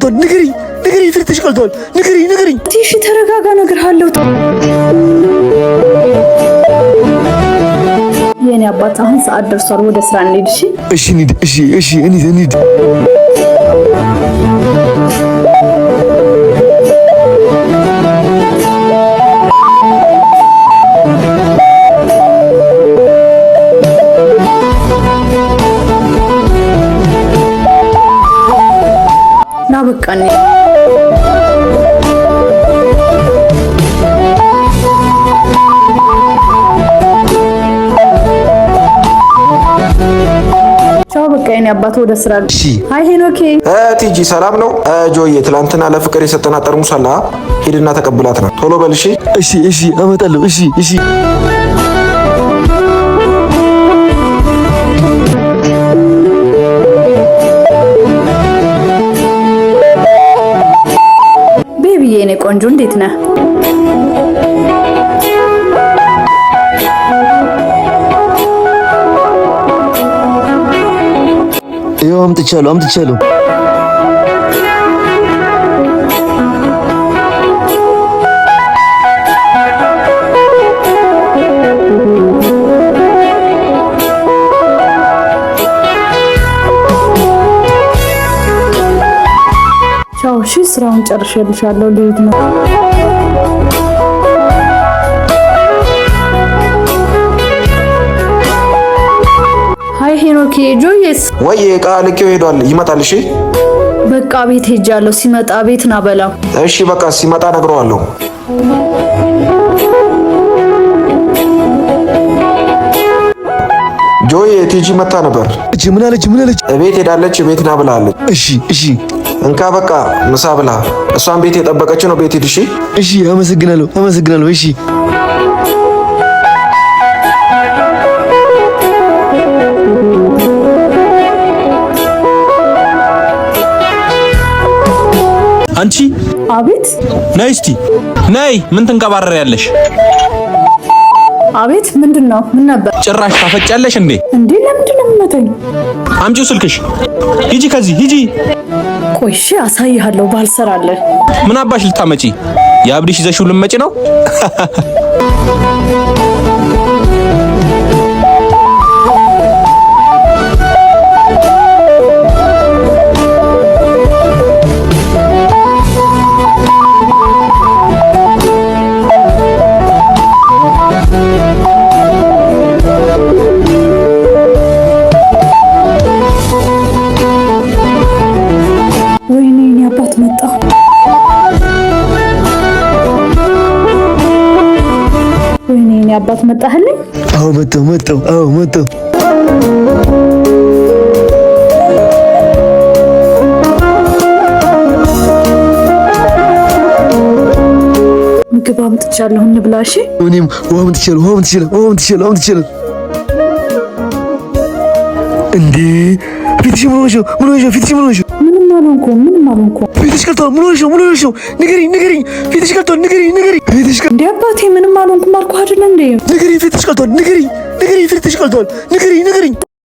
ቀልቷል። ንገሪኝ፣ ንገሪኝ፣ ፊትሽ ቀልቷል። ንገሪኝ፣ ንገሪኝ። እሺ ተረጋጋ፣ እነግርሃለሁ። የኔ አባት አሁን ሰዓት ደርሷል። ወደ ስራ እንሂድ። እሺ እሺ፣ እንሂድ። እሺ፣ እሺ፣ እንሂድ፣ እንሂድ። ና በቃ እንሂድ። ቻው በቃ የኔ አባት ወደ ስራ። እሺ። Hi ሄኖኬ። ቲጂ ሰላም ነው? ጆዬ ትላንትና ለፍቅር የሰጠናት ጠርሙስ አለ። ሂድና ተቀብላት ነው። ቶሎ በል እሺ። እሺ፣ እሺ፣ አመጣለሁ። እሺ፣ እሺ። Baby ዬ የኔ ቆንጆ እንዴት ነህ? ይኸው አምጥቻለሁ፣ አምጥቻለሁ። ቻው። እሺ ስራውን ጨርሼልሻለሁ። ልሂድ ነው። Hi ሄኖኬ። ጆዬስ? ወይ እቃ ልኬው ሄዷል። ይመጣል። እሺ በቃ ቤት ሄጃለሁ። ሲመጣ ቤት ና በላው። እሺ በቃ ሲመጣ እነግረዋለሁ። ጆዬ ቲጂ መታ ነበር። እሺ፣ ምን አለች? ምን አለች? እቤት ሄዳለች። ቤት ና ብላለች። እሺ፣ እሺ፣ እንካ በቃ ምሳ ብላ። እሷን ቤት የጠበቀች ነው። ቤት ሂድ። እሺ እሺ። አመሰግናለሁ፣ አመሰግናለሁ። እሺ። አንቺ አቤት። ነይ እስቲ ነይ። ምን ትንቀባረሪያለሽ? አቤት። ምንድን ነው? ምን ነበር? ጭራሽ ታፈጫለሽ እንዴ? እንዴ ለምንድን ነው የምመታኝ? አምጪው ስልክሽ። ሂጂ ከዚህ ሂጂ። ቆይ እሺ አሳይሃለሁ። ባልሰራለህ ምን አባሽ ልታመጪ? የአብዲሽ ይዘሽው ልመጪ ነው? ወይኔ የኔ አባት መጣ። ወይኔ የኔ አባት መጣህልኝ። አዎ መጣሁ፣ መጣሁ። አዎ መጣሁ። ምግብ አምጥቻለሁ እንብላ። እሺ እኔም ውሃ አምጥቻለሁ፣ ውሃ አምጥቻለሁ፣ ውሃ አምጥቻለሁ፣ አምጥቻለሁ። እንዴ ፊትሽ ምን ሆነሽ ነው? ምን ሆነሽ ነው? ፊትሽ ምን ሆነሽ ነው? ምንም አልሆንኩም፣ ምንም አልሆንኩም። ፊትሽ ቀልቷል። ምን ሆነሽ ነው? ምን ሆነሽ ነው? ንገሪኝ፣ ንገሪኝ። ፊትሽ ቀልቷል። ንገሪኝ፣ ንገሪኝ። ፊትሽ ቀልቷል። እንዴ አባቴ ምንም አልሆንኩም አልኩህ አይደል እንዴ? ንገሪኝ፣ ፊትሽ ቀልቷል። ንገሪኝ፣ ንገሪኝ። ፊትሽ ቀልቷል። ንገሪኝ፣ ንገሪኝ።